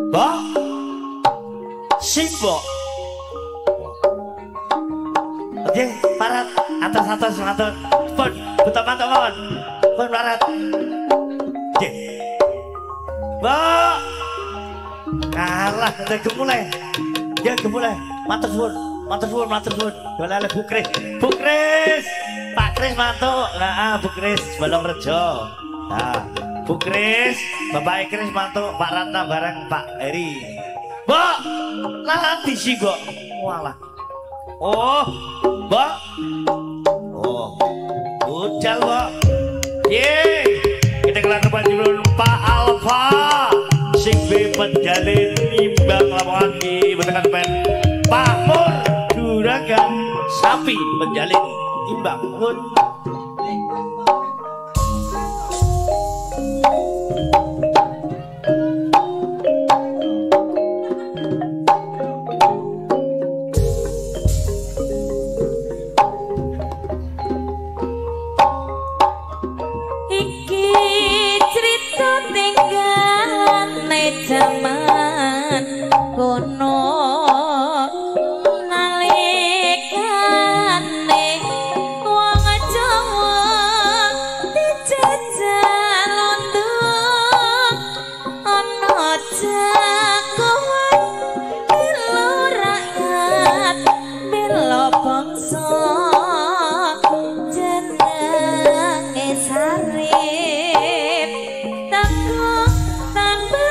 Mbok Simbok. Oke, parat atas-atas matur. Pun beto mantuk mawon. Pun parat. Nggih. Mbok. Kalah ndek gemule. Nggih gemule. Matur suwun, matur suwun, matur suwun. Dolane Bu Kris. Bu Kris. Pak Kris mantuk. Heeh, Bu Kris Balongrejo. Nah, Bu Kris, Bapak Kris mantuk, Pak Ratna bareng Pak Heri. Mbok, lah disi mbok. Walah. Oh, mbok. Oh. Budal, mbok. Ye. Kita kelar panjenengan Pak Alfa. Sing be penjalin nimbang lamongan ki betekan pen. Pak Mur juragan sapi penjalin nimbang. Nuwun. Jaman kono nalikane wong Jawa dijajah londo ana jagoan bela rakyat bela bangsa jenenge Sarip teko tanpa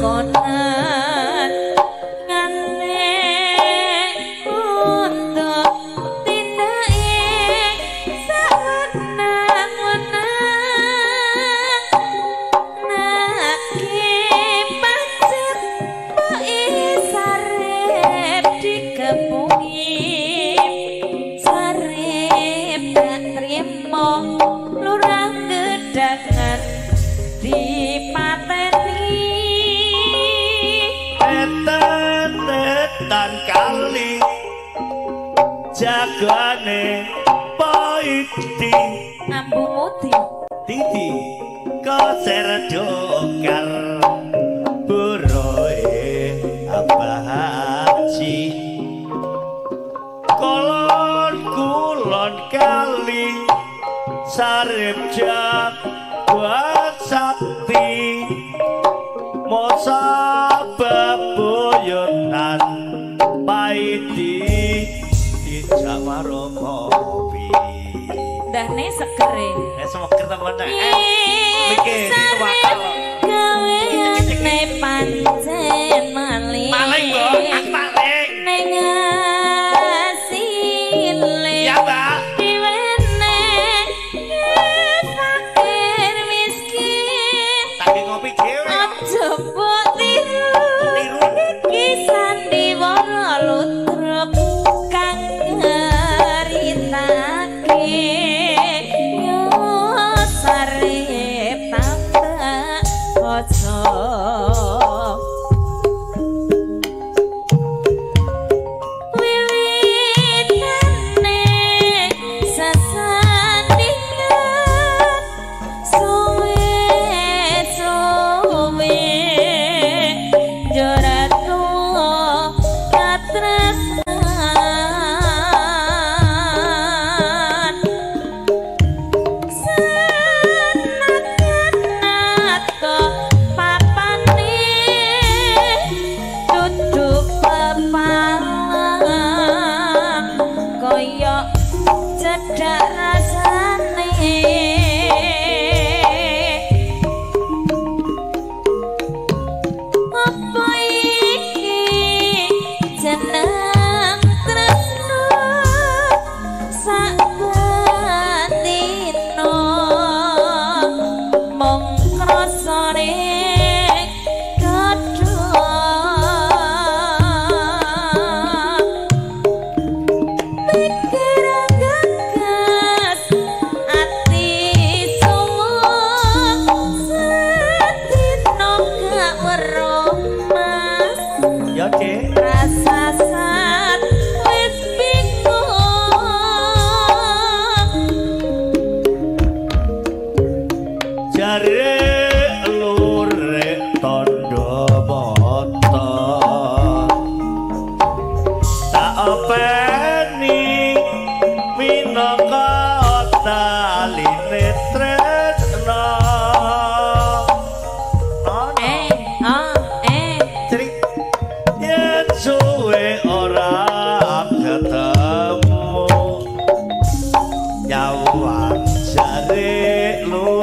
konan ngane untuk tindake sawenang-wenang nake pancet mbok Sarip dikepungi Sarip gak trimo lurah gedangan dipateni tetan kali jagane poiti ambu mudi titi koser dokar buroe Abah Haji kolon kulon kali Sarip jagoan sakti mosa beboyotan paidi dijak waro kopi ndahne segere seger temen mikir wakal gaweane pancen maling maling mbok aku maling ning asile ya Mbak diwene fakir miskin tak ngopi dhewe aja mbok tiru iki sandiwara ludruk kang ngeritake yo Sarip tambah aja.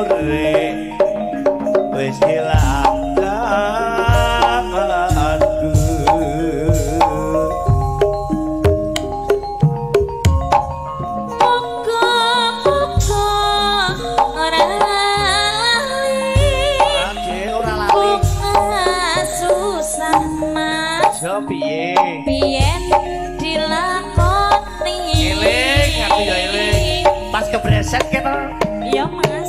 lurik wis ilang kangenku. Muga-muga ora lali. Ade ora lali. Susah mas. Jo piye? Biyen dilakoni. Eling aku ya eling. Pas kebreset keto. Iya mas.